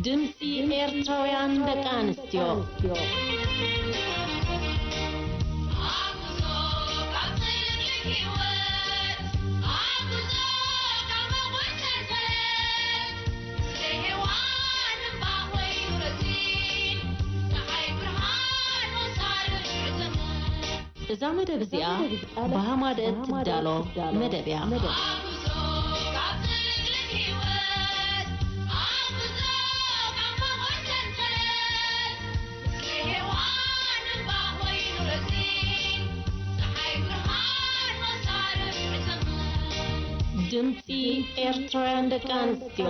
ድምፂ ኤርትራውያን ደቂ ኣንስትዮ። እዛ መደብ እዚኣ ብሃማደ ትዳሎ መደብ እያ። ድምፂ ኤርትራውያን ደቂ ኣንስትዮ።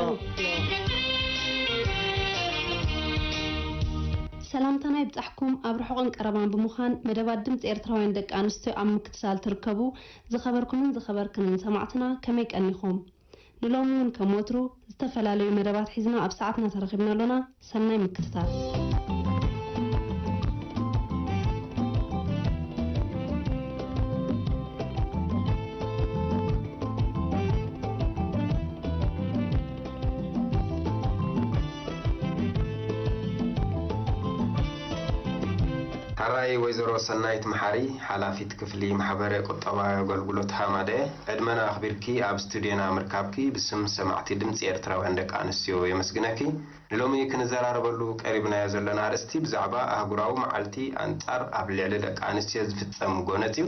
ሰላምታና ይብጻሕኩም። ኣብ ርሑቕን ቀረባን ብምዃን መደባት ድምፂ ኤርትራውያን ደቂ ኣንስትዮ ኣብ ምክትታል ትርከቡ ዝኸበርኩምን ዝኸበርክንን ሰማዕትና ከመይ ቀኒኹም? ንሎሚ እውን ከም ወትሩ ዝተፈላለዩ መደባት ሒዝና ኣብ ሰዓትና ተረኺብና ኣሎና። ሰናይ ምክትታል። ሕራይ ወይዘሮ ሰናይት መሓሪ፣ ሓላፊት ክፍሊ ማሕበረ ቁጠባዊ ኣገልግሎት ሃማደ፣ ዕድመና ኣኽቢርኪ ኣብ ስቱድዮና ምርካብኪ ብስም ሰማዕቲ ድምፂ ኤርትራውያን ደቂ ኣንስትዮ የመስግነኪ። ንሎሚ ክንዘራረበሉ ቀሪብናዮ ዘለና ኣርእስቲ ብዛዕባ ኣህጉራዊ መዓልቲ ኣንጻር ኣብ ልዕሊ ደቂ ኣንስትዮ ዝፍጸም ጎነጽ እዩ።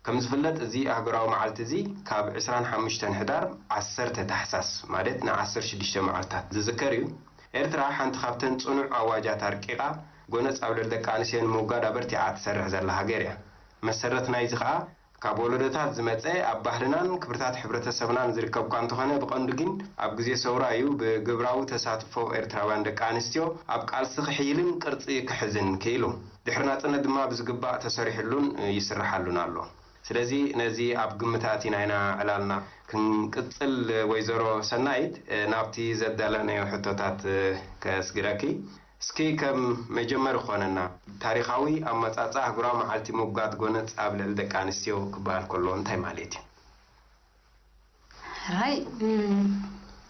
ከም ዝፍለጥ፣ እዚ ኣህጉራዊ መዓልቲ እዚ ካብ ዕስራን ሓሙሽተን ሕዳር ዓሰርተ ታሕሳስ፣ ማለት ንዓሰርተ ሽዱሽተ መዓልታት ዝዝከር እዩ። ኤርትራ ሓንቲ ካብተን ጽኑዕ ኣዋጃት ኣርቂቓ፣ ጎነጽ ኣብ ልዕሊ ደቂ ኣንስትዮ ንምውጋድ ኣበርቲዓ ትሰርሕ ዘላ ሃገር እያ። መሰረት ናይዚ ከኣ፣ ካብ ወለዶታት ዝመጸ፣ ኣብ ባህልናን ክብርታት ሕብረተሰብናን ዝርከብ እኳ እንተኾነ፣ ብቐንዱ ግን ኣብ ግዜ ሰውራ እዩ ብግብራዊ ተሳትፎ ኤርትራውያን ደቂ ኣንስትዮ ኣብ ቃልሲ ክሕይልን ቅርጺ ክሕዝን ክኢሉ። ድሕሪ ናጽነት ድማ ብዝግባእ ተሰሪሕሉን ይስርሓሉን ኣሎ። ስለዚ ነዚ ኣብ ግምት ኣእቲና ኢና ዕላልና ክንቅጽል። ወይዘሮ ሰናይት፣ ናብቲ ዘዳለናዮ ሕቶታት ከስግረኪ። እስኪ ከም መጀመሪ ክኾነና፣ ታሪኻዊ ኣመጻጽኣ ኣህጉራዊ መዓልቲ ምውጋድ ጎነጽ ኣብ ልዕሊ ደቂ ኣንስትዮ ክበሃል ከሎ እንታይ ማለት እዩ? ሕራይ፣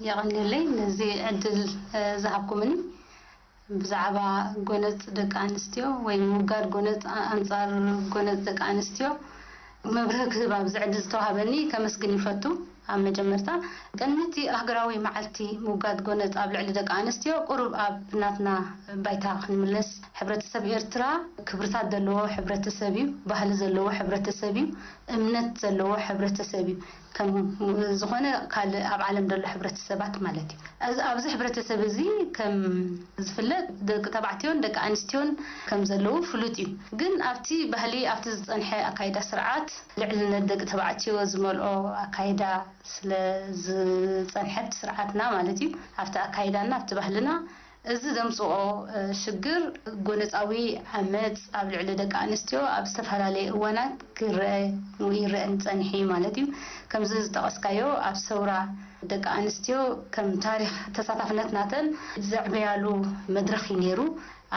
የቐንየለይ ነዚ ዕድል ዝሃብኩምኒ። ብዛዕባ ጎነጽ ደቂ ኣንስትዮ ወይ ምውጋድ ጎነጽ ኣንጻር ጎነጽ ደቂ ኣንስትዮ መብርሂ ክህብ ኣብዚ ዕድል ዝተዋህበኒ ከመስግን ይፈቱ። ኣብ መጀመርታ፣ ቅድሚ እቲ ኣህጉራዊ መዓልቲ ምውጋድ ጎነጽ ኣብ ልዕሊ ደቂ ኣንስትዮ፣ ቁሩብ ኣብ ናትና ባይታ ክንምለስ፣ ሕብረተሰብ ኤርትራ ክብርታት ዘለዎ ሕብረተሰብ እዩ፣ ባህሊ ዘለዎ ሕብረተሰብ እዩ፣ እምነት ዘለዎ ሕብረተሰብ እዩ። ከም ዝኾነ ካልእ ኣብ ዓለም ዘሎ ሕብረተሰባት ማለት እዩ። እዚ ኣብዚ ሕብረተሰብ እዚ ከም ዝፍለጥ ደቂ ተባዕትዮን ደቂ ኣንስትዮን ከም ዘለዉ ፍሉጥ እዩ። ግን ኣብቲ ባህሊ ኣብቲ ዝጸንሐ ኣካይዳ ስርዓት ልዕልነት ደቂ ተባዕትዮ ዝመልኦ ኣካይዳ ስለ ዝጸንሐ ኣብቲ ስርዓትና ማለት እዩ ኣብቲ ኣካይዳና ኣብቲ ባህልና እዚ ዘምጽኦ ሽግር ጎነጻዊ ዓመጽ ኣብ ልዕሊ ደቂ ኣንስትዮ ኣብ ዝተፈላለየ እዋናት ክረአ ይረአን ጸኒሑ እዩ ማለት እዩ። ከምዚ ዝጠቐስካዮ ኣብ ሰውራ ደቂ ኣንስትዮ ከም ታሪኽ ተሳታፍነት ናተን ዘዕበያሉ መድረኽ እዩ ነይሩ።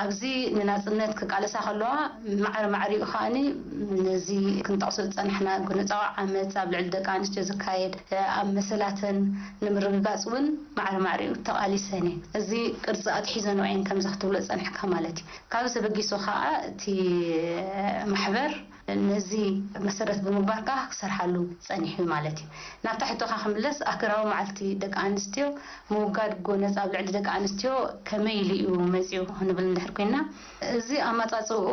ኣብዚ ንናጽነት ክቃለሳ ከለዋ ማዕረ ማዕሪኡ ከኣ ነዚ ክንጠቕሶ ዝጸናሕና ጎነጻዊ ዓመጽ ኣብ ልዕሊ ደቂ ኣንስትዮ ዝካየድ ኣብ መሰላተን ንምርግጋጽ እውን ማዕረ ማዕሪኡ ተቓሊሰን እየን። እዚ ቅርጺ ኣትሒዘንኦ እየን ከምዚ ክትብሎ ዝጸንሕካ ማለት እዩ። ካብዚ ተበጊሱ ከኣ እቲ ማሕበር ነዚ መሰረት ብምግባር ከኣ ክሰርሓሉ ጸኒሑ ማለት እዩ። ናብታ ሕቶኻ ክምለስ ኣህጉራዊ መዓልቲ ደቂ ኣንስትዮ ምውጋድ ጎነጽ ኣብ ልዕሊ ደቂ ኣንስትዮ ከመይ ኢሉ እዩ መጺኡ ክንብል እንድሕር ኮይና፣ እዚ ኣመጻጽእኡ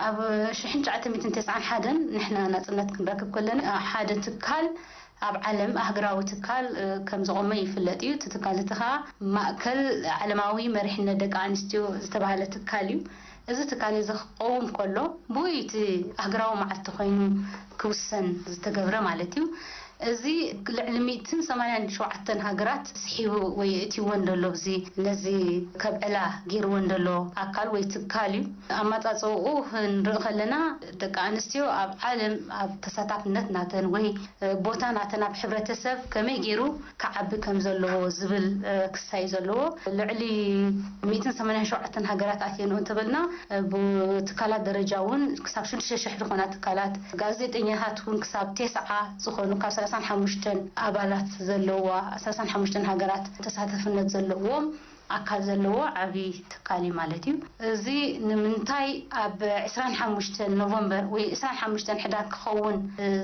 ኣብ ሽሕን ትሽዓተ ሚእትን ተስዓን ሓደን ንሕና ናጽነት ክንረክብ ከለና ሓደ ትካል ኣብ ዓለም ኣህጉራዊ ትካል ከም ዘቖመ ይፍለጥ እዩ። እቲ ትካል እቲ ኸኣ ማእከል ዓለማዊ መሪሕነት ደቂ ኣንስትዮ ዝተባህለ ትካል እዩ። እዚ ትካል እዚ ክቐውም ከሎ ብኡ እዩ እቲ ኣህጉራዊ መዓልቲ ኮይኑ ክውሰን ዝተገብረ ማለት እዩ። እዚ ልዕሊ ሚእትን ሰማንያን ሸውዓተን ሃገራት ስሒቡ ወይ የእትይወን ዘሎ ኣብዚ ነዚ ከብዕላ ገይርወን ዘሎ ኣካል ወይ ትካል እዩ። ኣመጻጽእኡ ክንርኢ ከለና ደቂ ኣንስትዮ ኣብ ዓለም ኣብ ተሳታፍነት ናተን ወይ ቦታ ናተን ኣብ ሕብረተሰብ ከመይ ገይሩ ክዓቢ ከም ዘለዎ ዝብል ክሳይ ዘለዎ ልዕሊ ሚእትን ሰማንያን ሸውዓተን ሃገራት ኣትየንኦ እንተበልና ብትካላት ደረጃ እውን ክሳብ ሽዱሽተ ሽሕ ዝኾና ትካላት ጋዜጠኛታት እውን ክሳብ ተስዓ ዝኾኑ ካብ ሰላሳን ሓሙሽተን ኣባላት ዘለዋ ሰላሳን ሓሙሽተን ሃገራት ተሳተፍነት ዘለዎም ኣካል ዘለዎ ዓብዪ ትካል እዩ ማለት እዩ። እዚ ንምንታይ ኣብ ዕስራን ሓሙሽተን ኖቨምበር ወይ ዕስራን ሓሙሽተን ሕዳር ክኸውን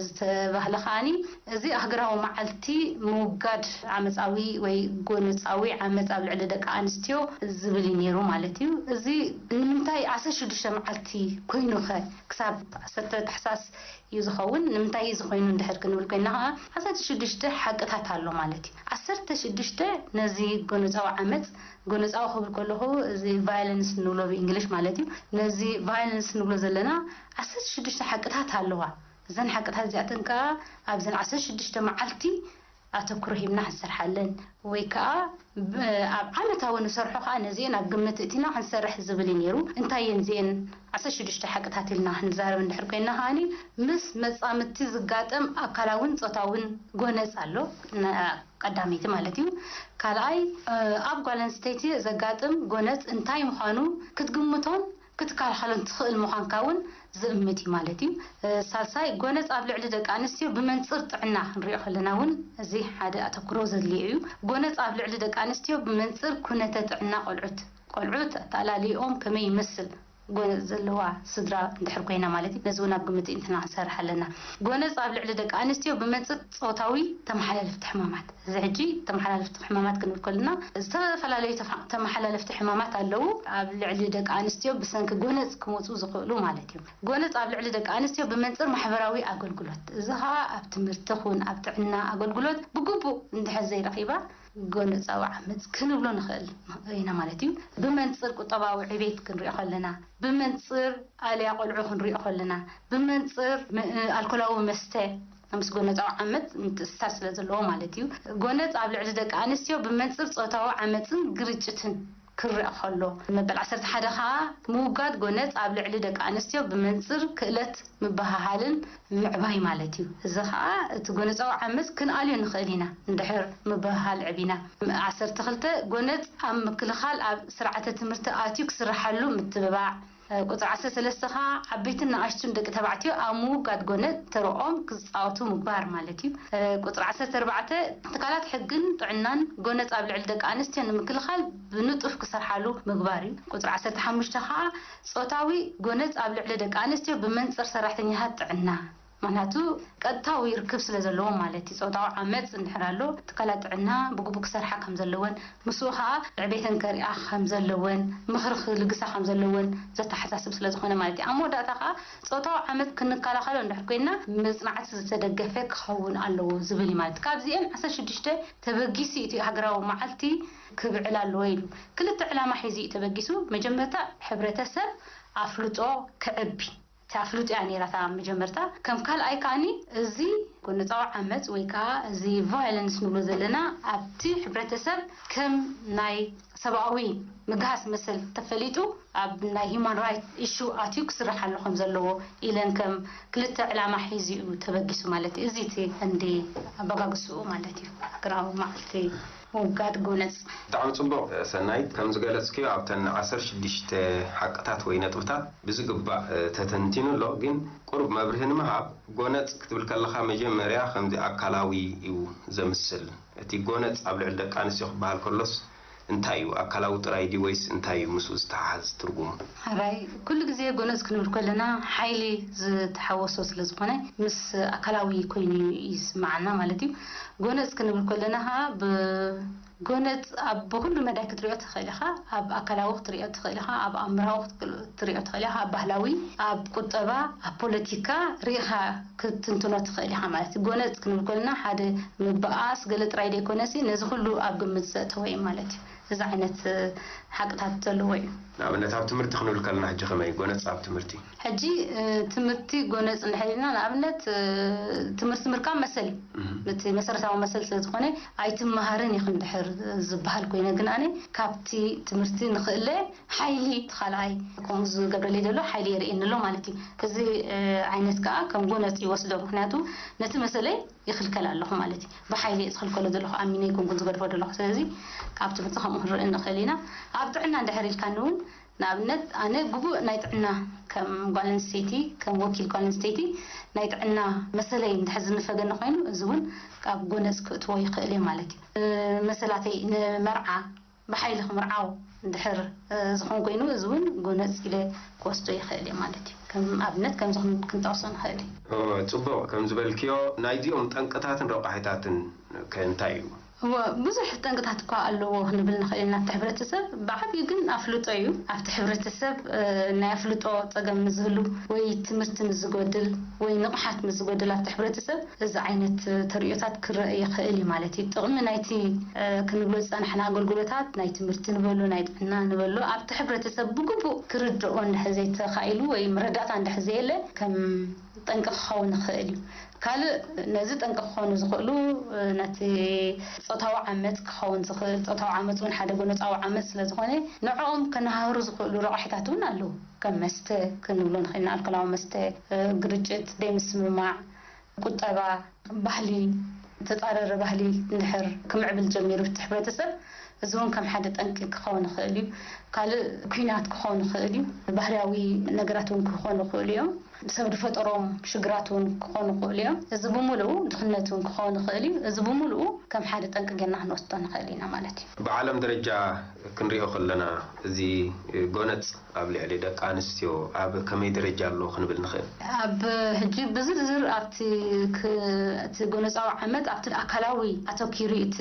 ዝተባህለ ከኣኒ፣ እዚ ኣህግራዊ መዓልቲ ምውጋድ ዓመፃዊ ወይ ጎነፃዊ ዓመፅ ኣብ ልዕሊ ደቂ ኣንስትዮ ዝብል እዩ ነይሩ ማለት እዩ። እዚ ንምንታይ ዓሰርተ ሽዱሽተ መዓልቲ ኮይኑኸ ክሳብ ዓሰርተ ታሕሳስ እዩ ዝኸውን? ንምንታይ እዩ ዝኾይኑ እንድሕር ክንብል ኮይና ከዓ ዓሰርተ ሽዱሽተ ሓቅታት ኣሎ ማለት እዩ። ዓሰርተ ሽዱሽተ ነዚ ጎነፃዊ ዓመፅ፣ ጎነፃዊ ክብል ከለኹ እዚ ቫዮለንስ ንብሎ ብእንግሊሽ ማለት እዩ። ነዚ ቫዮለንስ ንብሎ ዘለና ዓሰርተ ሽዱሽተ ሓቅታት ኣለዋ። እዘን ሓቅታት እዚኣተን ከዓ ኣብዘን ዓሰርተ ሽዱሽተ መዓልቲ ኣተኩሮ ሂብና ክንሰርሓለን ወይ ከዓ ብ- ኣብ ዓመታዊ ንሰርሖ ከዓ ነዚአን ኣብ ግምት እቲና ክንሰርሕ ዝብል እዩ ነይሩ። እንታይ እየን እዚአን ዓሰርተ ሽዱሽተ ሓቅታት ኢልና ክንዛረብ እንድሕር ኮይና ከዓኒ ምስ መፃምድቲ ዝጋጠም ኣካላውን ፆታውን ጎነፅ ኣሎ። ና- ቀዳመይቲ ማለት እዩ። ካልኣይ ኣብ ጓል ኣንስተይቲ ዘጋጥም ጎነፅ እንታይ ምዃኑ ክትግምቶን ክትከላኸሎን ትኽእል ምዃንካ እውን ዝእምት እዩ ማለት እዩ። ሳልሳይ ጎነፅ ኣብ ልዕሊ ደቂ ኣንስትዮ ብመንፅር ጥዕና ክንሪኦ ከለና እውን እዚ ሓደ ኣተኩሮ ዘድልዮ እዩ። ጎነፅ ኣብ ልዕሊ ደቂ ኣንስትዮ ብመንፅር ኩነተ ጥዕና ቆልዑት፣ ቆልዑት ኣተኣላልይኦም ከመይ ይመስል፣ ጎነፅ ዘለዋ ስድራ እንድሕር ኮይና ማለት እዩ። ነዚ እውን ኣብ ግምት እንትና ክንሰርሕ ኣለና። ጎነፅ ኣብ ልዕሊ ደቂ ኣንስትዮ ብመንፅር ፆታዊ ተመሓላለፍቲ ሕማማት፣ እዚ ሕጂ ተመሓላለፍቲ ሕማማት ክንብል ከለና ዝተፈላለዩ ተፋ- ተመሓላለፍቲ ሕማማት ኣለዉ። ኣብ ልዕሊ ደቂ ኣንስትዮ ብሰንኪ ጎነፅ ክመፁ ዝኽእሉ ማለት እዩ። ጎነፅ ኣብ ልዕሊ ደቂ ኣንስትዮ ብመንፅር ማሕበራዊ ኣገልግሎት፣ እዚ ከዓ ኣብ ትምህርቲ ኹን ኣብ ጥዕና ኣገልግሎት ብግቡእ እንድሕር ዘይረኺባ ጎነፃዊ ዓመፅ ክንብሎ ንኽእል ኢና ማለት እዩ። ብመንፅር ቁጠባዊ ዕቤት ክንሪኦ ከለና፣ ብመንፅር ኣልያ ቆልዑ ክንሪኦ ከለና፣ ብመንፅር ም- ኣልኮላዊ መስተ ምስ ጎነፃዊ ዓመፅ ምትእስሳር ስለ ዘለዎ ማለት እዩ። ጎነፅ ኣብ ልዕሊ ደቂ ኣንስትዮ ብመንፅር ፆታዊ ዓመፅን ግርጭትን ክረአ ከሎ፣ መበል ዓሰርተ ሓደ ከዓ ምውጋድ ጎነፅ ኣብ ልዕሊ ደቂ ኣንስትዮ ብመንፅር ክእለት ምበሃሃልን ምዕባይ ማለት እዩ። እዚ ከዓ እቲ ጎነፃዊ ዓመፅ ክንኣልዮ ንኽእል ኢና እንድሕር ምብህሃል ዕቢና። ዓሰርተ ክልተ ጎነፅ ኣብ ምክልኻል ኣብ ስርዓተ ትምህርቲ ኣትዩ ክስርሓሉ ምትብባዕ። ቁፅሪ ዓሰርተ ሰለስተ ከዓ ዓበይትን ንኣሽቱን ደቂ ተባዕትዮ ኣብ ምውጋድ ጎነፅ ተርኦም ክፃወቱ ምግባር ማለት እዩ። ቁፅሪ ዓሰርተ ኣርባዕተ ትካላት ሕግን ጥዕናን ጎነፅ ኣብ ልዕሊ ደቂ ኣንስትዮ ንምክልኻል ብንጡፍ ክሰርሓሉ ምግባር እዩ። ቁፅሪ ዓሰርተ ሓሙሽተ ከዓ ፆታዊ ጎነፅ ኣብ ልዕሊ ደቂ ኣንስትዮ ብመንፅር ሰራሕተኛታት ጥዕና፣ ምክንያቱ ቀጥታዊ ርክብ ስለ ዘለዎም ማለት እዩ። ፆታዊ ዓመፅ እንድሕር ኣሎ ትካላት ጥዕና ብግቡእ ክሰርሓ ከም ዘለወን፣ ምስኡ ከዓ ዕቤተን ከሪኣ ከም ዘለወን፣ ምኽሪ ክልግሳ ከም ዘለወን ዘተሓሳስብ ስለ ዝኾነ ማለት እዩ። ኣብ መወዳእታ ከዓ ፆታዊ ዓመፅ ክንከላኸሎ እንድሕር ኮይና መፅናዕቲ ዝተደገፈ ክኸውን ኣለዎ ዝብል እዩ ማለት እዩ። ካብዚአን ዓሰርተ ሽዱሽተ ተበጊሱ እቲ ሃገራዊ መዓልቲ ክብዕል ኣለዎ ኢሉ። ክልተ ዕላማ ሒዙ እዩ ተበጊሱ። መጀመርታ ሕብረተሰብ ኣፍልጦ ክዕቢ፣ እቲ ኣፍልጦ እያ ነይራ እታ መጀመርታ። ከም ካልኣይ ከኣኒ እዚ ጎነፃዊ ዓመፅ ወይ ከዓ እዚ ቫዮለንስ ንብሎ ዘለና ኣብቲ ሕብረተሰብ ከም ናይ ሰብኣዊ ምግሃስ መሰል ተፈሊጡ ኣብ ናይ ሂማን ራይት ኢሹ ኣትዩ ክስርሓሉ ከም ዘለዎ ኢለን ከም ክልተ ዕላማ ሒዙ እዩ ተበጊሱ ማለት እዩ። እዚ እቲ እንዲ ኣበጋግስኡ ማለት እዩ። ሃገራዊ መዓልቲ ምውጋድ ጎነፅ። ብጣዕሚ ጽቡቕ ሰናይት፣ ከም ዝገለጽክዮ ኣብተን ዓሰርተ ሽዱሽተ ሓቅታት ወይ ነጥብታት ብዝግባእ ተተንቲኑ ኣሎ። ግን ቁሩብ መብርሂ ንምሃብ፣ ጎነጽ ክትብል ከለኻ መጀመርያ ከምዚ ኣካላዊ እዩ ዘምስል። እቲ ጎነጽ ኣብ ልዕሊ ደቂ ኣንስትዮ ክበሃል ከሎስ እንታይ እዩ? ኣካላዊ ጥራይ ድዩ ወይስ እንታይ እዩ ምስኡ ዝተሓሓዝ ትርጉሙ? ሕራይ፣ ኩሉ ግዜ ጎነጽ ክንብል ከለና ሓይሊ ዝተሓወሶ ስለ ዝኾነ ምስ ኣካላዊ ኮይኑ እዩ ዝስምዓና ማለት እዩ። ጎነጽ ክንብል ከለና ኸኣ ብ ጎነጽ ኣብ ብኹሉ መዳይ ክትሪኦ ትኽእል ኢኻ። ኣብ ኣካላዊ ክትሪኦ ትኽእል ኢኻ፣ ኣብ ኣእምራዊ ክትክል- ክትሪኦ ትኽእል ኢኻ፣ ኣብ ባህላዊ፣ ኣብ ቁጠባ፣ ኣብ ፖለቲካ ርኢኻ ክትትንትኖ ትኽእል ኢኻ ማለት እዩ። ጎነጽ ክንብል ከለና ሓደ ምብኣስ ገለ ጥራይ ዘይኮነሲ ነዚ ኩሉ ኣብ ግምት ዘእተወ እዩ ማለት እዩ። እዚ ዓይነት ሓቅታት ዘለዎ እዩ። ንኣብነት ኣብ ትምህርቲ ክንብል ከለና ሕጂ ከመይ ጎነጽ ኣብ ትምህርቲ? ሕጂ ትምህርቲ ጎነጽ እንድሕር ኢልና ንኣብነት ትምህርቲ ምርካብ መሰል እዩ። እቲ መሰረታዊ መሰል ስለ ዝኾነ ኣይትመሃርን ኢኺ እንድሕር ዝበሃል ኮይነ ግን ኣነ ካብቲ ትምህርቲ ንኽእለ ሓይሊ እቲ ካልኣይ ከምኡ ዝገብረለይ ዘሎ ሓይሊ የርእየኒ ኣሎ ማለት እዩ። እዚ ዓይነት ከዓ ከም ጎነጽ ይወስዶ። ምክንያቱ ነቲ መሰለይ ይኽልከል ኣለኹ ማለት እዩ። ብሓይሊ እየ ዝኽልከሎ ዘለኹ፣ ኣሚነ ኣይኮንኩን ዝገድፎ ዘለኹ። ስለዚ ኣብ ትምህርቲ ከምኡ ክንርኢ ንኽእል ኢና። ኣብ ጥዕና እንድሕር ኢልካኒ እውን ንኣብነት ኣነ ግቡእ ናይ ጥዕና ከም ጓል ኣንስተይቲ ከም ወኪል ጓል ኣንስተይቲ ናይ ጥዕና መሰለይ እንድሕር ዝንፈገኒ ኮይኑ እዚ እውን ካብ ጎነጽ ክእትዎ ይኽእል እየ ማለት እዩ። መሰላተይ ንመርዓ ብሓይሊ ክምርዓው እንድሕር፣ እ፣ ዝኾን ኮይኑ፣ እዚ እውን ጎነጽ ኢለ ክወስዶ ይኽእል እየ ማለት እዩ። ከም ኣብነት ከምዚ ክን-፣ ክንጠቕሶ ንኽእል እዩ። ኦ፣ ጽቡቕ። ከም ዝበልክዮ፣ ናይዚኦም ጠንቅታትን ረቋሒታትን ከ እንታይ እዩ? እወ፣ ብዙሕ ጠንቅታት እኳ ኣለዎ ክንብል ንኽእል ኢና። ኣብቲ ሕብረተሰብ ብዓብዩ ግን ኣፍልጦ እዩ። ኣብቲ ሕብረተሰብ፣ እ፣ ናይ ኣፍልጦ ጸገም ምስ ዝህሉ ወይ ትምህርቲ ምስ ዝጎድል ወይ ንቕሓት ምስ ዝጎድል ኣብቲ ሕብረተሰብ እዚ ዓይነት ተርእዮታት ክረአ ይኽእል እዩ ማለት እዩ። ጥቕሚ ናይቲ፣ እ፣ ክንብሎ ዝጸናሕና ኣገልግሎታት፣ ናይ ትምህርቲ ንበሎ፣ ናይ ጥዕና ንበሎ፣ ኣብቲ ሕብረተሰብ ብግቡእ ክርድኦ እንድሕር ዘይተኻኢሉ ወይ መረዳእታ እንድሕር ዘየለ ከም ጠንቂ ክኸውን ይኽእል እዩ። ካልእ ነዚ ጠንቂ ክኾኑ ዝኽእሉ፣ እ፣ ነቲ ጾታዊ ዓመጽ ክኸውን ዝኽእል፣ ጾታዊ ዓመጽ እውን ሓደ ጎነጻዊ ዓመጽ ስለ ዝኾነ፣ ንዕኦም ከነሃህሩ ዝኽእሉ ረቋሒታት እውን ኣለዉ። ከም መስተ ክንብሎ ንኽእል ኢና፣ ኣልኮላዊ መስተ፣ እ፣ ግርጭት፣ ደይ ምስምማዕ፣ ቁጠባ፣ ባህሊ፣ ተጻረረ ባህሊ እንድሕር ክምዕብል ጀሚሩ እቲ ሕብረተሰብ፣ እዚ እውን ከም ሓደ ጠንቂ ክኸውን ይኽእል እዩ። ካልእ ኲናት ክኸውን ይኽእል እዩ። ባህርያዊ ነገራት እውን ክኾኑ ይኽእሉ እዮም። ሰብ ዝፈጠሮም ሽግራት እውን ክኾኑ ይኽእሉ እዮም። እዚ ብምሉኡ ድኽነት እውን ክኸውን ይኽእል እዩ። እዚ ብምሉኡ ከም ሓደ ጠንቂ ጌርና ክንወስዶ ንኽእል ኢና ማለት እዩ። ብዓለም ደረጃ ክንሪኦ ከለና፣ እዚ ጎነጽ ኣብ ልዕሊ ደቂ ኣንስትዮ ኣብ ከመይ ደረጃ ኣሎ ክንብል ንኽእል? ኣብ ሕጂ ብዝርዝር ኣብቲ ክ-፣ እቲ ጎነጻዊ ዓመጽ ኣብቲ ኣካላዊ ኣተኪሩ እቲ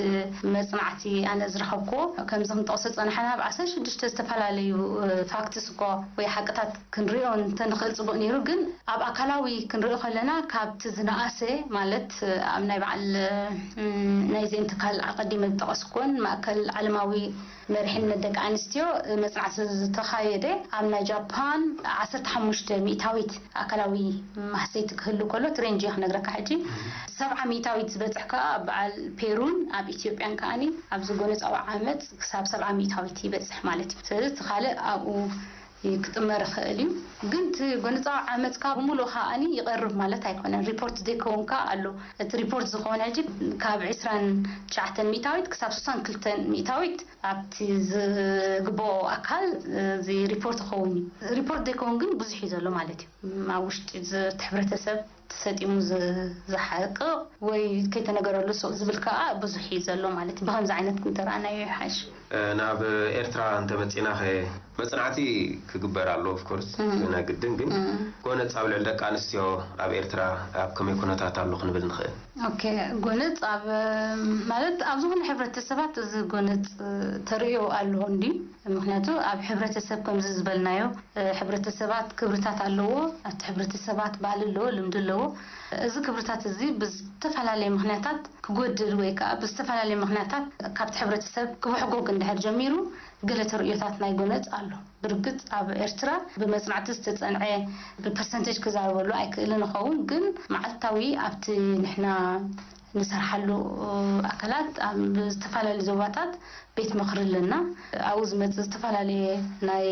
መጽናዕቲ ኣነ ዝረኸብኩዎ። ከምዚ ክንጠቕሶ ዝጸናሕና ኣብ ዓሰርተ ሽዱሽተ ዝተፈላለዩ፣ እ፣ ፋክትስ እኮ ወይ ሓቅታት ክንሪኦ እንተንኽእል ጽቡቕ ነይሩ፣ ግን ኣብ ኣካላዊ ክንሪኦ ከለና ካብቲ ዝነኣሰ ማለት ኣብ ናይ በዓል፣ እ፣ ናይዘን ትካል ኣቐዲመ ዝጠቐስኩወን ማእከል ዓለማዊ መሪሕነት ደቂ ኣንስትዮ መጽናዕቲ ዝተኻየደ ኣብ ናይ ጃፓን ዓሰርተ ሓሙሽተ ሚእታዊት ኣካላዊ ማህሰይቲ ክህሉ ከሎ፣ እቲ ሬንጅ እየ ክነግረካ ሕጂ፣ ሰብዓ ሚእታዊት ዝበጽሕ ከኣ ኣብ በዓል ፔሩን ኣብ ኢትዮጵያን ከኣኒ ኣብዚ ጎነጻዊ ዓመጽ ክሳብ ሰብዓ ሚእታዊት ይበጽሕ ማለት እዩ። ስለዚ እቲ ካልእ ኣብኡ ክጥመር ይኽእል እዩ። ግን እቲ ጎነጻዊ ዓመጽ ካብ ብምሉኡ ከኣኒ ይቐርብ ማለት ኣይኮነን። ሪፖርት ዘይከውን ከኣ ኣሎ። እቲ ሪፖርት ዝኸውን ሕጂ ካብ ዕስራን ትሽዓተን ሚእታዊት ክሳብ ስሳን ክልተን ሚእታዊት ኣብቲ ዝግብኦ ኣካል እዚ ሪፖርት ይኸውን እዩ። ሪፖርት ዘይከውን ግን ብዙሕ እዩ ዘሎ ማለት እዩ። ኣብ ውሽጢ እዚ እቲ ሕብረተሰብ ተሰጢሙ ዝ-፣ ዝሓቅቕ ወይ ከይተነገረሉ ስቕ ዝብል ከኣ ብዙሕ እዩ ዘሎ ማለት እዩ። ብኸምዚ ዓይነት እንተረኣናዮ ይሓይሽ። እ፣ ናብ ኤርትራ እንተመጺእናኸ መጽናዕቲ ክግበር ኣሎ፣ ኦፍ ኮርስ፣ እም። ገና ግድን። ግን እም። ጎነጽ ኣብ ልዕሊ ደቂ ኣንስትዮ ኣብ ኤርትራ ኣብ ከመይ ኩነታት ኣሎ ክንብል ንኽእል? ኦኬ፣ ጎነጽ ኣብ፣ ማለት ኣብ ዝኾነ ሕብረተሰባት እዚ ጎነጽ ተርእዮ ኣሎ እንድዩ። ምኽንያቱ ኣብ ሕብረተሰብ ከምዚ ዝበልናዮ፣ እ፣ ሕብረተሰባት ክብርታት ኣለዎ፣ ኣብቲ ሕብረተሰባት ባህሊ ኣለዎ፣ ልምዲ ኣለዎ። እዚ ክብርታት እዚ ብዝተፈላለየ ምኽንያታት ክጎድል ወይ ከኣ ብዝተፈላለየ ምኽንያታት ካብቲ ሕብረተሰብ ክብሕጎግ እንድሕር ጀሚሩ፣ ገለ ተርእዮታት ናይ ጎነጽ ኣሎ። ብርግጽ ኣብ ኤርትራ ብመጽናዕቲ ዝተጸንዐ ብፐርሰንቴጅ ክዛረበሉ ኣይክእልን እኸውን፣ ግን መዓልታዊ ኣብቲ ንሕና ንሰርሓሉ ኣካላት ኣብ ዝተፈላለዩ ዞባታት ቤት ምኽሪ ኣለና። ኣብኡ ዝመጽእ ዝተፈላለየ ናይ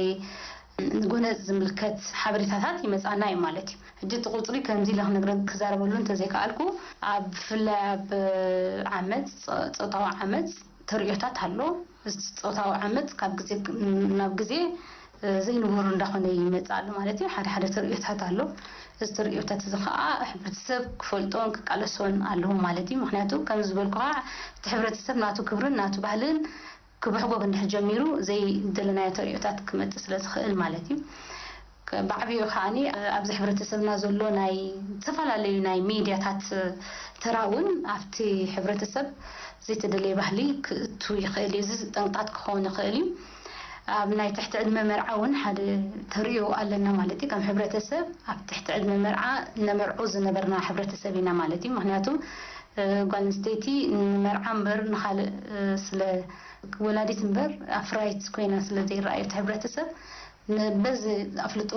ጎነጽ ዝምልከት ሓበሬታታት ይመጻና እዩ ማለት እዩ። ሕጂ እቲ ቁጽሪ ከምዚ ኢለ ክነግረን ክዛረበሉ እንተዘይከኣልኩ፣ ኣብ ብፍላይ ኣብ ዓመጽ፣ ጾ-፣ ጾታዊ ዓመጽ ተርእዮታት ኣሎ። እዚ ጾታዊ ዓመጽ ካብ ግዜ ናብ ግዜ፣ እ፣ ዘይንቡር እንዳኾነ ይመጽእ ኣሎ ማለት እዩ። ሓደ ሓደ ተርእዮታት ኣሎ። እዚ ተርእዮታት እዚ ኸኣ ሕብረተሰብ ክፈልጦን ክቃለሶን ኣለዎ ማለት እዩ። ምኽንያቱ ከም ዝበልኩኻ እቲ ሕብረተሰብ ናቱ ክብርን ናቱ ባህልን ክብሕጎግ እንድሕር ጀሚሩ ዘይደለናዮ ተርእዮታት ክመጽእ ስለ ዝኽእል ማለት እዩ። ከ-፣ ብዓብዩ ከኣኒ ኣብዚ ሕብረተሰብና ዘሎ ናይ ዝተፈላለዩ ናይ ሚድያታት ተራ እውን ኣብቲ ሕብረተሰብ ዘይተደለየ ባህሊ ክእቱ ይኽእል እዩ። እዚ ጠንቅታት ክኸውን ይኽእል እዩ። ኣብ ናይ ትሕቲ ዕድመ መርዓ እውን ሓደ ተርእዮ ኣለና ማለት እዩ። ከም ሕብረተሰብ ኣብ ትሕቲ ዕድመ መርዓ ነመርዖ ዝነበርና ሕብረተሰብ ኢና ማለት እዩ። ምኽንያቱ፣ እ፣ ጓል ኣንስተይቲ ንመርዓ እምበር ንኻልእ፣ እ፣ ስለ ወላዲት እምበር ኣፍራይት ኮይና ስለ ዘይረኣየት ሕብረተሰብ ን-፣ በዚ ኣፍልጦ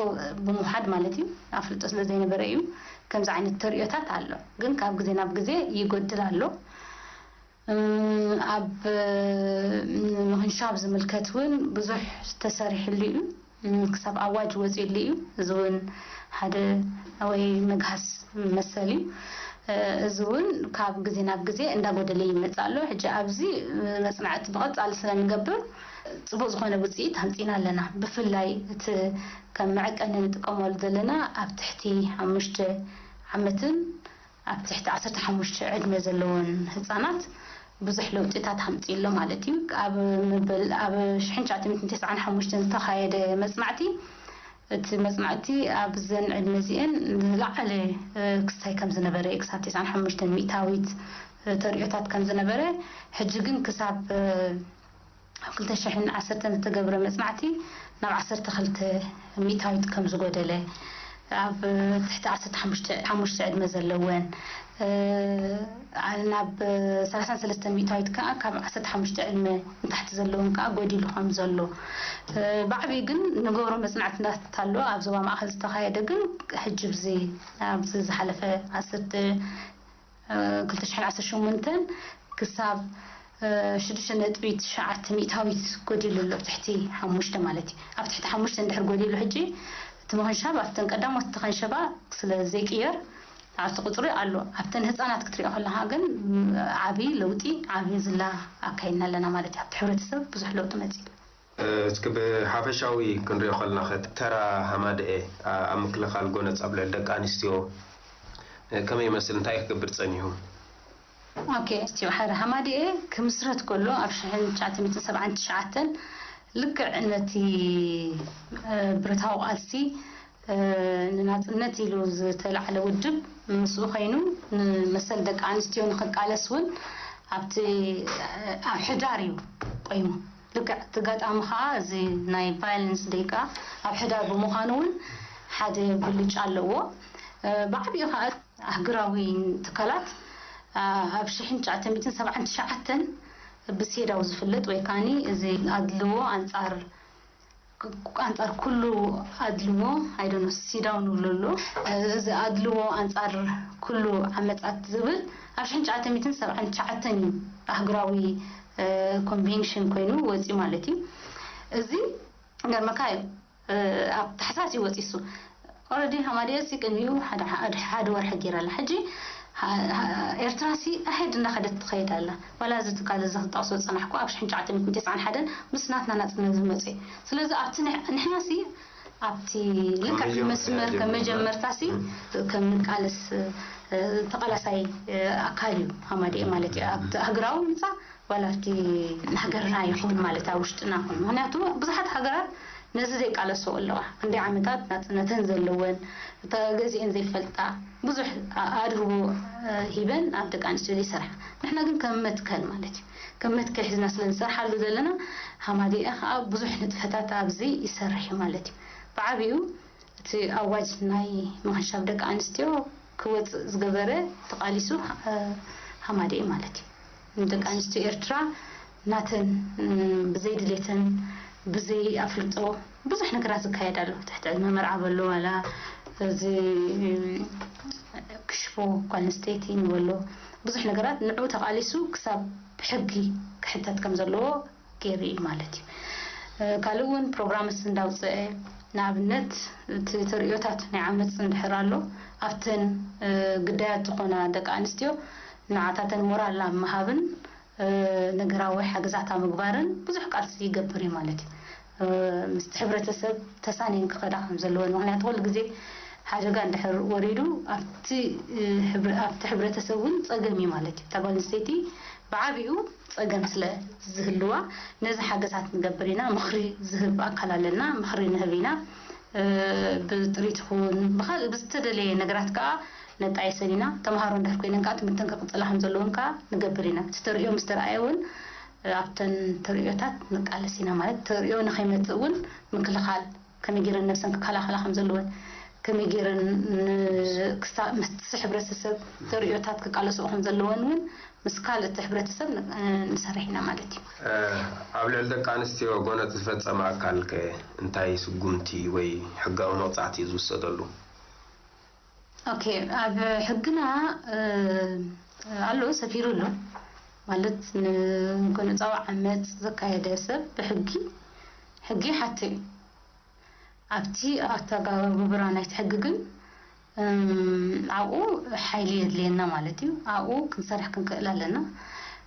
ብምውሓድ ማለት እዩ፣ ኣፍልጦ ስለ ዘይነበረ እዩ። ከምዚ ዓይነት ተርእዮታት ኣሎ፣ ግን ካብ ግዜ ናብ ግዜ ይጎድል ኣሎ። እም፣ ኣብ፣ እም፣ ምኽንሻብ ዝምልከት እውን ብዙሕ ተሰሪሕሉ እዩ። እም፣ ክሳብ ኣዋጅ ወፂኡሉ እዩ። እዚ እውን ሓደ ወይ መግሃስ መሰል እዩ። እ፣ እዚ እውን ካብ ግዜ ናብ ግዜ እንዳጎደለ ይመጽእ ኣሎ። ሕጂ ኣብዚ፣ እ፣ መጽናዕቲ ብቐጻሊ ስለ ንገብር፣ ጽቡቕ ዝኾነ ውጽኢት ኣምጺእና ኣለና። ብፍላይ እቲ ከም መዐቀኒ ንጥቀመሉ ዘለና ኣብ ትሕቲ ሓሙሽተ ዓመትን ኣብ ትሕቲ ዓሰርተ ሓሙሽተ ዕድመ ዘለወን ህጻናት ብዙሕ ለውጢታት ኣምጺኡ ኣሎ ማለት እዩ። ኣብ ምብል ኣብ ሽሕን ትሽዓተ ሚእትን ተስዓን ሓሙሽተን ዝተኻየደ መጽናዕቲ፣ እቲ መጽናዕቲ ኣብዘን ዕድመ እዚአን ዝለዓለ ክስታይ ከም ዝነበረ፣ ክሳብ ተስዓን ሓሙሽተን ሚእታዊት ተርእዮታት ከም ዝነበረ፣ ሕጂ ግን ክሳብ ኣብ ክልተ ሽሕን ዓሰርተን ዝተገብረ መጽናዕቲ ናብ ዓሰርተ ክልተ ሚእታዊት ከም ዝጎደለ፣ ኣብ ትሕቲ ዓሰርተ ሓሙሽተ ዕድመ ዘለወን ናብ ሰላሳን ሰለስተን ሚእታዊት ከኣ ካብ ዓሰርተ ሓሙሽተ ዕድመ ንታሕቲ ዘለውን ከኣ ጎዲሉ ከም ዘሎ፣ ብዓብዩ ግን ንገብሮ መጽናዕቲ እንዳተሎ ኣብ ዞባ ማእከል ዝተኻየደ ግን ሕጂ ብዚ ኣብዚ ዝሓለፈ ዓሰርተ ክልተ ሽሕን ዓሰርተ ሸሞንተን ክሳብ ሽዱሽተ ነጥቢ ትሽዓተ ሚእታዊት ጎዲሉ ኣሎ፣ ትሕቲ ሓሙሽተ ማለት እዩ። ኣብ ትሕቲ ሓሙሽተ እንድሕር ጎዲሉ ሕጂ እቲ ምኽንሻብ ኣብተን ቀዳሞት ተኸንሸባ ስለ ዘይቅየር ኣብቲ ቁጽሪ ኣሎ። ኣብተን ህጻናት ክትሪኦ ከለኻ ግን ዓቢ ለውጢ፣ ዓቢ ዝላ ኣካይድና ኣለና ማለት እዩ። ኣብቲ ሕብረተሰብ ብዙሕ ለውጢ መጺኡ። እስኪ ብሓፈሻዊ ክንሪኦ ከለና ኸ ተራ ሃማደኤ ኣብ ምክልኻል ጎነጽ ኣብ ልዕሊ ደቂ ኣንስትዮ ከመይ ይመስል? እንታይ ክገብር ጸኒሑ? ኦኬ፣ እስቲ ሓደ ሃማደኤ ክምስረት ከሎ ኣብ ሽሕን ትሽዓተ ሚእትን ሰብዓን ትሽዓተን ልክዕ ነቲ ብረታዊ ቃልሲ ንናጽነት ኢሉ ዝተላዕለ ውድብ ምስኡ ኮይኑ ንመሰል ደቂ ኣንስትዮ ንኽቃለስ እውን ኣብቲ ኣብ ሕዳር እዩ ቆይሙ። ልክዕ እቲ ኣጋጣሚ ከዓ እዚ ናይ ቫይለንስ ደይ ከዓ ኣብ ሕዳር ብምዃኑ እውን ሓደ ብልጫ ኣለዎ። ብዓብኡ ከዓ ኣህግራዊ ትካላት ኣብ ሽሕን ትሽዓተ ሚእትን ሰብዓን ትሽዓተን ብሴዳው ዝፍለጥ ወይ ከዓኒ እዚ ኣድልዎ ኣንጻር ኣንጻር ኩሉ ኣድልዎ ኣይደኖ ሲዳው ንብሎ ኣሎ። እዚ ኣድልዎ ኣንጻር ኩሉ ዓመጻት ዝብል ኣብ ሽሕን ትሽዓተ ሚእትን ሰብዓን ትሽዓተን እዩ ኣህግራዊ ኮንቬንሽን ኮይኑ ወፂኡ ማለት እዩ። እዚ ገርመካ እዩ። ኣብ ታሕሳስ እዩ ወፂሱ። ኦረዲ ሃማደኤ ሲ ቅድሚኡ ሓደ ወርሒ ገይራ ኣላ። ሕጂ ኤርትራ ሲ ኣሄድ እናኸደት ትኸይድ ኣላ። ዋላ እዚ ትካል እዚ ክጠቕሶ ዝፀናሕኩ ኣብ ሽሕን ትሽዓተ ሚእትን ተስዓን ሓደን ምስ ናትና ናፅነት ዝመፀ እዩ። ስለዚ ኣብቲ ንሕና ሲ ኣብቲ ልክዕ መስመር ከም መጀመርታ ሲ ከም ንቃለስ ተቃላሳይ ኣካል እዩ ሃማደኤ ማለት እዩ። ኣብቲ ኣህግራዊ ምፃ ዋላ ኣብቲ ሃገርና ይኹን ማለት ኣብ ውሽጥና ይኹን። ምኽንያቱ ብዙሓት ሃገራት ነዚ ዘይቃለስኦ ኣለዋ። ክንደይ ዓመታት ናጽነተን ዘለወን፣ ተገዚኤን ዘይፈልጣ፣ ብዙሕ ኣድህቦ ሂበን ኣብ ደቂ ኣንስትዮ ዘይሰርሓ። ንሕና ግን ከም መትከል ማለት እዩ። ከም መትከል ሒዝና ስለ ንሰርሓሉ ዘለና፣ ሃማደኤ ከኣ ብዙሕ ንጥፈታት ኣብዚ ይሰርሕ እዩ ማለት እዩ። ብዓቢኡ እቲ ኣዋጅ ናይ ምኽንሻብ ደቂ ኣንስትዮ ክወፅእ ዝገበረ ተቓሊሱ ሃማደኤ ማለት እዩ። ንደቂ ኣንስትዮ ኤርትራ ናተን ብዘይ ድሌተን ብዘይ ኣፍልጦ ብዙሕ ነገራት ዝካየድ ኣሎ። ትሕቲ ዕድመ መርዓ በሎ ዋላ እዚ ክሽፎ ጓል ኣንስተይቲ ንበሎ ብዙሕ ነገራት ንዕኡ ተቓሊሱ ክሳብ ብሕጊ ክሕተት ከም ዘለዎ ገይሩ እዩ ማለት እዩ። ካልእ እውን ፕሮግራምስ እንዳውፅአ ንኣብነት እቲ ተርእዮታት ናይ ዓመፅ እንድሕር ኣሎ ኣብተን ግዳያት ዝኾና ደቂ ኣንስትዮ ንዓታተን ሞራል ኣብ ምሃብን ነገራዊ ሓገዛት ኣብ ምግባርን ብዙሕ ቃልሲ ይገብር እዩ ማለት እዩ። ምስቲ ሕብረተሰብ ተሳንየን ክኸዳ ከም ዘለወን ምክንያቱ ኩሉ ግዜ ሓደጋ እንድሕር ወሪዱ ኣብቲ ኣብቲ ሕብረተሰብ እውን ፀገም እዩ ማለት እዩ። እታ ጓል ኣንስተይቲ ብዓቢኡ ፀገም ስለ ዝህልዋ ነዚ ሓገዛት ንገብር ኢና። ምኽሪ ዝህብ ኣካል ኣለና፣ ምኽሪ ንህብ ኢና። ብጥሪት ይኹን ብካልእ ብዝተደለየ ነገራት ከዓ ነጣየሰን ኢና። ተምሃሮ እንድሕር ኮይነን ከዓ ትምህርተን ክቅፅላ ከም ዘለወን ከዓ ንገብር ኢና። እቲ ተርእዮ ምስ ተረኣየ እውን ኣብተን ተርእዮታት ንቃለስ ኢና ማለት ተርእዮ ንከይመፅእ እውን ምክልኻል ከመይ ገይረን ነብሰን ክከላኸላ ከም ዘለወን ከመይ ገይረን ምስቲ ሕብረተሰብ ተርእዮታት ክቃለስኦ ከም ዘለወን እውን ምስ ካልእ እቲ ሕብረተሰብ ንሰርሕ ኢና ማለት እዩ። ኣብ ልዕሊ ደቂ ኣንስትዮ ጎነጽ ዝፈጸመ ኣካል ከ እንታይ ስጉምቲ ወይ ሕጋዊ መቕጻዕቲ እዩ ዝውሰደሉ? ኦኬ፣ ኣብ ሕግና ኣሎ፣ ሰፊሩ ኣሎ። ማለት ንጎነጻዊ ዓመጽ ዘካየደ ሰብ ብሕጊ ሕጊ ሓቲ እዩ። ኣብቲ ኣተገባብራ ናይቲ ሕጊ ግን ኣብኡ ሓይሊ የድልየና ማለት እዩ። ኣብኡ ክንሰርሕ ክንክእል ኣለና።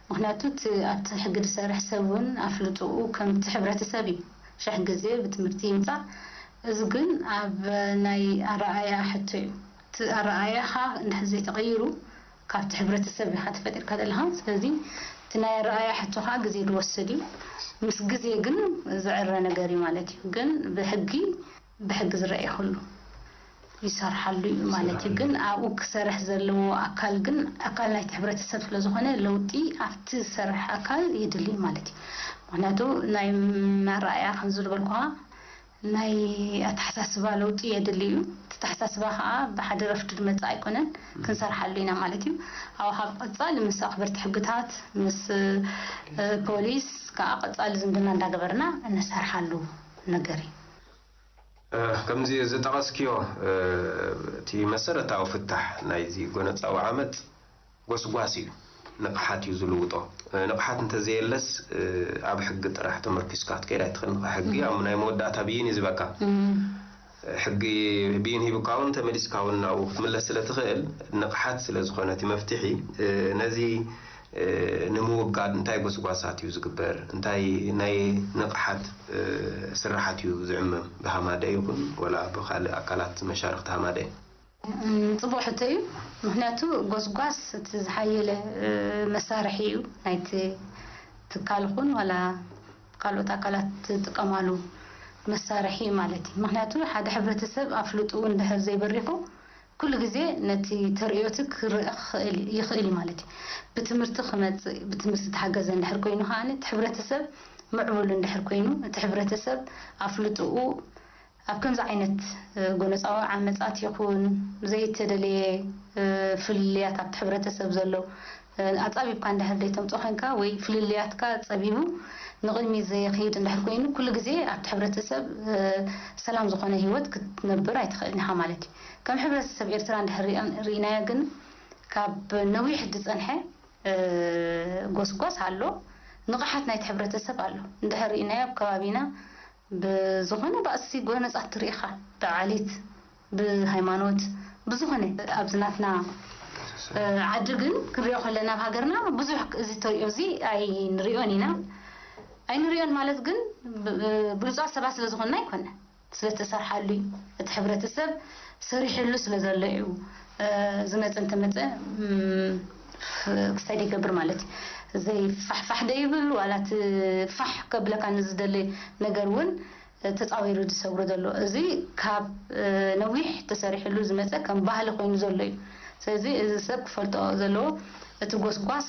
ምክንያቱ እቲ ኣብቲ ሕጊ ዝሰርሕ ሰብ እውን ኣፍልጥኡ ከምቲ ሕብረተሰብ እዩ። ሸሕ ግዜ ብትምህርቲ ይምፃእ። እዚ ግን ኣብ ናይ ኣረኣያ ሕቶ እዩ። እቲ ኣረኣያኻ እንድሕር ዘይተቐይሩ ካብቲ ሕብረተሰብ ኢኻ ተፈጢርካ ዘለኻ። ስለዚ እቲ ናይ ኣረኣእያ ሕቶ ከዓ ግዜ ዝወስድ እዩ። ምስ ግዜ ግን ዝዕረ ነገር እዩ ማለት እዩ። ግን ብሕጊ ብሕጊ ዝረአ ይኽሉ ይሰርሓሉ እዩ ማለት እዩ። ግን ኣብኡ ክሰርሕ ዘለዎ ኣካል ግን ኣካል ናይቲ ሕብረተሰብ ስለ ዝኾነ ለውጢ ኣብቲ ዝሰርሕ ኣካል የድሊ ማለት እዩ። ምክንያቱ ናይ ኣረኣእያ ከም ዝበልኩኻ ናይ ኣተሓሳስባ ለውጢ የድሊ እዩ። እቲ ኣተሓሳስባ ከዓ ብሓደ ረፍዱ ዝመፅእ ኣይኮነን፣ ክንሰርሓሉ ኢና ማለት እዩ። ኣብ ካብ ቀፃል ምስ ኣኽበርቲ ሕግታት ምስ ፖሊስ ከዓ ቀፃሊ ዝምድና እንዳገበርና እንሰርሓሉ ነገር እዩ። ከምዚ ዝጠቐስክዮ እቲ መሰረታዊ ፍታሕ ናይዚ ጎነፃዊ ዓመፅ ጎስጓስ እዩ። ንቕሓት እዩ ዝልውጦ። ንቕሓት እንተዘየለስ ኣብ ሕጊ ጥራሕ ተመርኪስካ ክትከይድ ኣይትኽእልን። ሕጊ ኣብ ናይ መወዳእታ ብይን እዩ ዝበካ። ሕጊ ብይን ሂቡካ እውን ተመሊስካ እውን ናብኡ ክትምለስ ስለ ትኽእል ንቕሓት ስለ ዝኾነ እቲ መፍትሒ ነዚ ንምውጋድ እንታይ ጎስጓሳት እዩ ዝግበር? እንታይ ናይ ንቕሓት ስራሓት እዩ ዝዕመም? ብሃማደ ይኹን ወላ ብካልእ ኣካላት መሻርክቲ ሃማደ? ጽቡቕ ሕቶ እዩ። ምክንያቱ ጎስጓስ እቲ ዝሓየለ መሳርሒ እዩ ናይቲ ትካል ኹን ዋላ ካልኦት ኣካላት ትጥቀማሉ መሳርሒ ማለት እዩ። ምክንያቱ ሓደ ሕብረተሰብ ኣፍልጥኡ እንድሕር ዘይበሪኹ ኩሉ ግዜ ነቲ ተርእዮቲ ክርእ ይኽእል እዩ ማለት እዩ። ብትምህርቲ ክመፅእ ብትምህርቲ ተሓገዘ እንድሕር ኮይኑ ከዓ እቲ ሕብረተሰብ ምዕቡል እንድሕር ኮይኑ እቲ ሕብረተሰብ ኣፍልጥኡ ኣብ ከምዚ ዓይነት ጎነፃዊ ዓመፃት ይኹን ዘይተደለየ ፍልልያት ኣብቲ ሕብረተሰብ ዘሎ ኣፃቢብካ እንድሕር ዘይተምፅኦ ኮይንካ ወይ ፍልልያትካ ፀቢቡ ንቕድሚት ዘየኽይድ እንድሕር ኮይኑ ኩሉ ግዜ ኣብቲ ሕብረተሰብ ሰላም ዝኾነ ህይወት ክትነብር ኣይትኽእልን ኢኻ ማለት እዩ። ከም ሕብረተሰብ ኤርትራ እንድሕር ሪእናዮ ግን ካብ ነዊሕ ዝፀንሐ ጎስጓስ ኣሎ። ንቕሓት ናይቲ ሕብረተሰብ ኣሎ። እንድሕር ሪእናዮ ኣብ ከባቢና ብዝኾነ ባእሲ ጎነፃት ትርኢ ኢኻ። ብዓሌት፣ ብሃይማኖት፣ ብዝኾነ ኣብዚ ናትና ዓዲ ግን ክንሪኦ ከለና ኣብ ሃገርና ብዙሕ እዚ ተሪኦ እዚ ኣይንሪኦን ኢና። ኣይንሪኦን ማለት ግን ብሉፃት ሰባት ስለ ዝኾንና ኣይኮነን። ስለ ዝተሰርሓሉ እዩ። እቲ ሕብረተሰብ ሰሪሕሉ ስለ ዘሎ እዩ። ዝመፀ እንተመፀ ክሳይ ይገብር ማለት እዩ። ዘይፋሕፋሕ ደይብል ዋላ እቲ ፋሕ ከብለካ ንዝደሊ ነገር እውን ተፃዊሩ ዝሰብሮ ዘሎ እዚ ካብ ነዊሕ ተሰሪሕሉ ዝመፀ ከም ባህሊ ኮይኑ ዘሎ እዩ። ስለዚ እዚ ሰብ ክፈልጦ ዘለዎ እቲ ጎስጓስ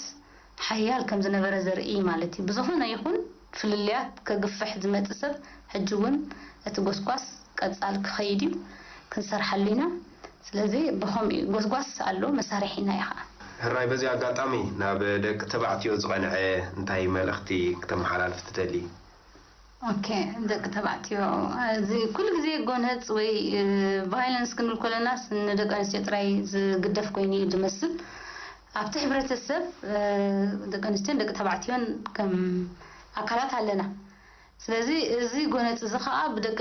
ሓያል ከም ዝነበረ ዘርኢ ማለት እዩ። ብዝኾነ ይኹን ፍልልያት ከግፍሕ ዝመፅእ ሰብ ሕጂ እውን እቲ ጎስጓስ ቀፃል ክኸይድ እዩ፣ ክንሰርሓሉ ኢና። ስለዚ ብኸምኡ እዩ ጎስጓስ ኣሎ፣ መሳርሒና እዩ ከዓ። ሕራይ በዚ ኣጋጣሚ ናብ ደቂ ተባዕትዮ ዝቐንዐ እንታይ መልእኽቲ ክተመሓላልፍ ትደሊ? ኦኬ፣ ደቂ ተባዕትዮ እዚ ኩሉ ግዜ ጎነፅ ወይ ቫይለንስ ክንብል ከለናስ ንደቂ ኣንስትዮ ጥራይ ዝግደፍ ኮይኑ እዩ ዝመስል። ኣብቲ ሕብረተሰብ ደቂ ኣንስትዮን ደቂ ተባዕትዮን ከም ኣካላት ኣለና። ስለዚ እዚ ጎነፅ እዚ ከዓ ብደቂ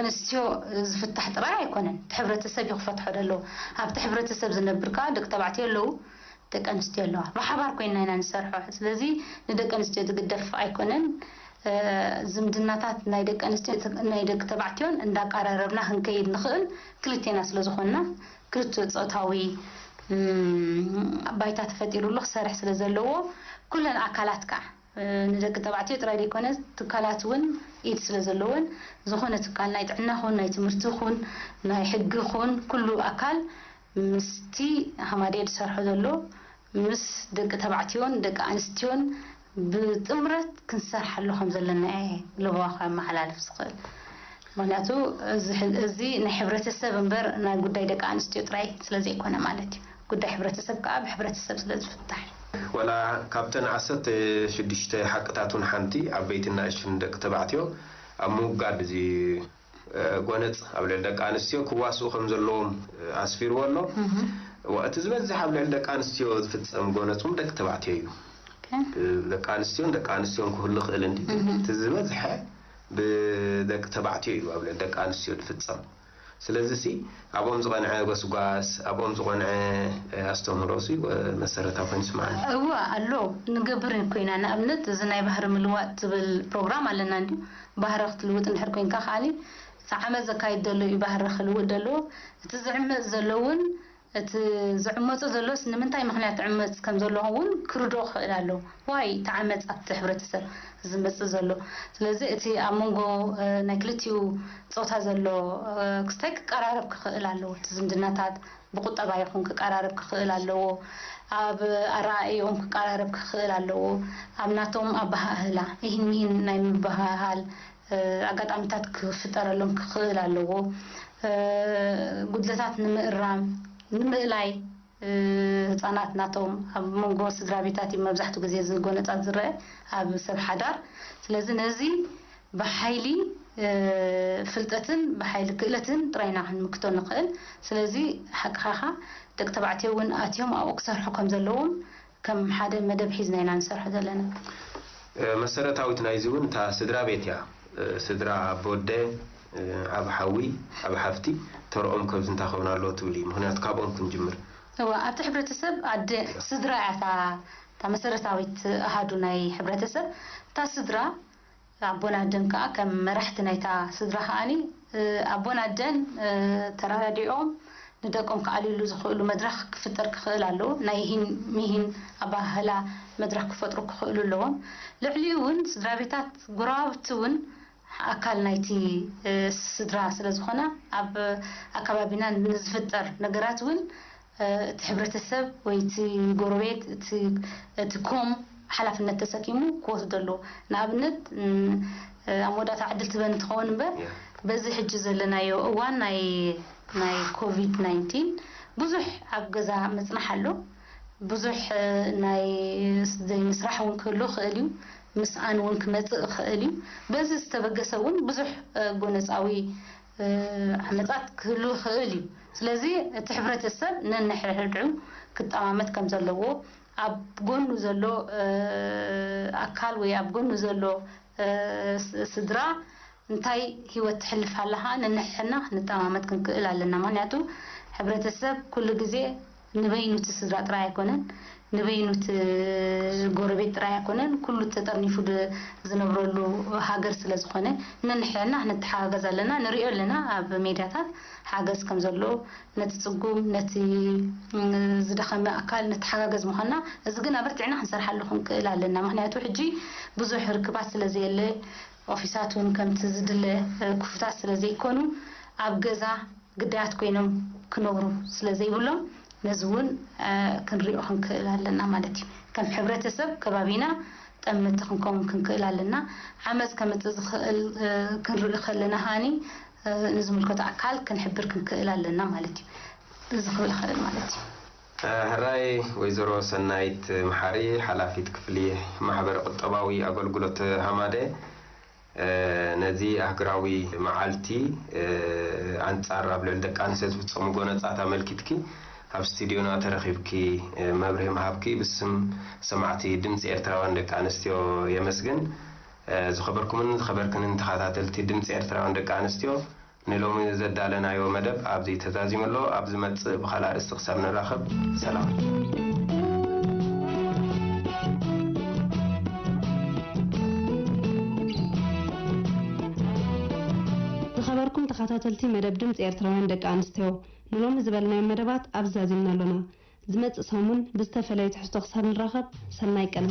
ኣንስትዮ ዝፍታሕ ጥራይ ኣይኮነን። እቲ ሕብረተሰብ እዩ ክፈትሖ ዘለዎ። ኣብቲ ሕብረተሰብ ዝነብር ከዓ ደቂ ተባዕትዮ ኣለዉ፣ ደቂ ኣንስትዮ ኣለዋ። ብሓባር ኮይንና ኢና ንሰርሖ። ስለዚ ንደቂ ኣንስትዮ ዝግደፍ ኣይኮነን። ዝምድናታት ናይ ደቂ ኣንስትዮ ናይ ደቂ ተባዕትዮን እንዳቀራረብና ክንከይድ ንኽእል ክልቴና ስለ ዝኾንና ክልተ ፆታዊ ባይታ ተፈጢሩሉ ክሰርሕ ስለ ዘለዎ ኩለን ኣካላት ከዓ ንደቂ ተባዕትዮ ጥራይ ዘይኮነ ትካላት እውን ኢድ ስለ ዘለወን ዝኾነ ትካል ናይ ጥዕና ኹን ናይ ትምህርቲ ኹን ናይ ሕጊ ኹን ኩሉ ኣካል ምስቲ ሃማደኤ ዝሰርሖ ዘሎ ምስ ደቂ ተባዕትዮን ደቂ ኣንስትዮን ብጥምረት ክንሰርሓሉ ከም ዘለና እየ ለበዋ ከመሓላልፍ ዝኽእል። ምክንያቱ እዚ ናይ ሕብረተሰብ እምበር ናይ ጉዳይ ደቂ ኣንስትዮ ጥራይ ስለ ዘይኮነ ማለት እዩ። ጉዳይ ሕብረተሰብ ከዓ ብሕብረተሰብ ስለ ዝፍታሕ እዩ። ወላ ካብተን ዓሰርተ ሽዱሽተ ሓቅታት እውን ሓንቲ ዓበይትን ንኣሽቱን ደቂ ተባዕትዮ ኣብ ምውጋድ እዚ ጎነፅ ኣብ ልዕሊ ደቂ ኣንስትዮ ክዋስኡ ከም ዘለዎም ኣስፊርዎ ኣሎ። እቲ ዝበዝሕ ኣብ ልዕሊ ደቂ ኣንስትዮ ዝፍፀም ጎነፅ እውን ደቂ ተባዕትዮ እዩ። ደቂ ኣንስትዮን ደቂ ኣንስትዮን ክህሉ ይኽእል እንዲ እቲ ዝበዝሐ ብደቂ ተባዕትዮ እዩ ኣብ ልዕሊ ደቂ ኣንስትዮ ዝፍፀም። ስለዚ ሲ ኣብኦም ዝቐንዐ ጎስጓስ ኣብኦም ዝቐንዐ ኣስተምህሮ ሲ መሰረታዊ ኮይኑ ይስምዓኒ። እወ ኣሎ ንገብር ኮይና ንኣብነት እዚ ናይ ባህሪ ምልዋጥ ዝብል ፕሮግራም ኣለና እንዲ ባህሪ ክትልውጥ እንድሕር ኮይንካ ከዓኒ እቲ ዓመፅ ዘካይድ ዘሎ እዩ ባህሪ ክልውጥ ዘለዎ እቲ ዝዕመፅ ዘሎ እውን እቲ ዝዕመፁ ዘሎስ ንምንታይ ምኽንያት ትዕመፅ ከም ዘሎ እውን ክርድኦ ክኽእል ኣሎ። ዋይ ተዓመፅ ኣብቲ ሕብረተሰብ ዝመፅእ ዘሎ። ስለዚ እቲ ኣብ መንጎ ናይ ክልቲኡ ፆታ ዘሎ ክስታይ ክቀራረብ ክኽእል ኣለዎ። እቲ ዝምድናታት ብቁጠባ ይኹን ክቀራረብ ክኽእል ኣለዎ። ኣብ ኣረኣእኦም ክቀራረብ ክኽእል ኣለዎ። ኣብ ናቶም ኣበሃህላ ይህን ሚህን ናይ ምብሃሃል ኣጋጣሚታት ክፍጠረሎም ክኽእል ኣለዎ። ጉድለታት ንምእራም፣ ንምእላይ፣ ህፃናት ናቶም ኣብ መንጎ ስድራ ቤታት እዩ መብዛሕትኡ ግዜ ዝጎነፃት ዝረአ ኣብ ሰብ ሓዳር። ስለዚ ነዚ ብሓይሊ ፍልጠትን ብሓይሊ ክእለትን ጥራይና ክንምክቶ ንኽእል። ስለዚ ሓቅኻ ደቂ ተባዕትዮ እውን ኣትዮም ኣብኡ ክሰርሑ ከም ዘለዎም ከም ሓደ መደብ ሒዝና ኢና ንሰርሖ ዘለና። መሰረታዊት ናይዚ እውን እታ ስድራ ቤት እያ። ስድራ ኣብ ወደ ኣብ ሓዊ ኣብ ሓፍቲ ተርኦም ከብዚ እንታይ ከውን ኣለዎ ትብል እዩ። ምክንያቱ ካብኦም ክንጅምር። እዋ ኣብቲ ሕብረተሰብ ኣደ ስድራ እያ እታ እታ መሰረታዊት ኣሃዱ ናይ ሕብረተሰብ። እታ ስድራ ኣቦን ኣደን ከዓ ከም መራሕቲ ናይታ ስድራ ከዓኒ ኣቦን ኣደን ተራዳዲኦም ንደቆም ክኣልዩሉ ዝኽእሉ መድረኽ ክፍጠር ክኽእል ኣለዎ። ናይ ሂን ሚሂን ኣባህላ መድረኽ ክፈጥሩ ክኽእሉ ኣለዎም። ልዕሊኡ እውን ስድራ ቤታት ጎረባብቲ እውን ኣካል ናይቲ ስድራ ስለ ዝኾና ኣብ ኣካባቢና ንዝፍጠር ነገራት እውን እቲ ሕብረተሰብ ወይ እቲ ጎረቤት እቲ እቲ ኮም ሓላፍነት ተሰኪሙ ክወስዶ ኣለዎ። ንኣብነት ኣብ መወዳእታ ዕድል ትበኒ ትኸውን እምበር በዚ ሕጂ ዘለናዮ እዋን ናይ ናይ ኮቪድ ናይንቲን ብዙሕ ኣብ ገዛ ምጽናሕ ኣሎ። ብዙሕ ናይ ዘይምስራሕ እውን ክህሉ ይኽእል እዩ። ምስኣን እውን ክመጽእ ይኽእል እዩ። በዚ ዝተበገሰ እውን ብዙሕ ጎነጻዊ ዓመጻት ክህሉ ይኽእል እዩ። ስለዚ እቲ ሕብረተሰብ ነንሕድሕዱ ክጠማመት ከም ዘለዎ ኣብ ጎኑ ዘሎ ኣካል ወይ ኣብ ጎኑ ዘሎ ስድራ እንታይ ሂወት ትሕልፍ ኣለኻ ነንሕድሕድና ክንጠማመት ክንክእል ኣለና። ምክንያቱ ሕብረተሰብ ኩሉ ግዜ ንበይኑ እቲ ስድራ ጥራይ ኣይኮነን፣ ንበይኑ እቲ ጎረቤት ጥራይ ኣይኮነን፣ ኩሉ ተጠርኒፉ ዝነብረሉ ሃገር ስለ ዝኾነ ነንሕድሕድና ክንተሓጋገዝ ኣለና። ንሪኦ ኣለና ኣብ ሜድያታት ሓገዝ ከም ዘሎ ነቲ ጽጉም ነቲ ዝደኸመ ኣካል ንተሓጋገዝ ምዃንና እዚ ግን ኣበርቲዕና ክንሰርሓሉ ክንክእል ኣለና። ምክንያቱ ሕጂ ብዙሕ ርክባት ስለ ዘየለ ኦፊሳት እውን ከምቲ ዝድለ ክፉታት ስለ ዘይኮኑ ኣብ ገዛ ግዳያት ኮይኖም ክነብሩ ስለ ዘይብሎም ነዚ እውን ክንሪኦ ክንክእል ኣለና ማለት እዩ። ከም ሕብረተሰብ ከባቢና ጠምቲ ክንከውን ክንክእል ኣለና። ዓመፅ ከምፅእ ዝኽእል ክንርኢ ከለና ሃኒ ንዝምልከቶ ኣካል ክንሕብር ክንክእል ኣለና ማለት እዩ። እዚ ክብል ይኽእል ማለት እዩ። ሕራይ ወይዘሮ ሰናይት መሓሪ ሓላፊት ክፍሊ ማሕበረ ቁጠባዊ ኣገልግሎት ሃማደ ነዚ ኣህግራዊ መዓልቲ ኣንጻር ኣብ ልዕሊ ደቂ ኣንስትዮ ዝፍጸሙ ጎነጻት ኣመልኪትኪ ኣብ ስቱድዮና ተረኺብኪ መብርሂ ምሃብኪ ብስም ሰማዕቲ ድምፂ ኤርትራውያን ደቂ ኣንስትዮ የመስግን። ዝኸበርኩምን ዝኸበርክንን ተኸታተልቲ ድምፂ ኤርትራውያን ደቂ ኣንስትዮ ንሎሚ ዘዳለናዮ መደብ ኣብዚ ተዛዚሙ ኣሎ። ኣብ ዝመጽእ ብኻልእ ኣርእስቲ ክሳብ ንራኸብ ሰላም። ዝኸበርኩም ተኸታተልቲ መደብ ድምፂ ኤርትራውያን ደቂ ኣንስትዮ ንሎሚ ዝበልናዮም መደባት ኣብዚ ዛዚምና ኣሎና። ዝመጽእ ሰሙን ብዝተፈለየ ትሕዝቶ ክሳብ ንራኸብ ሰናይ ቀነ።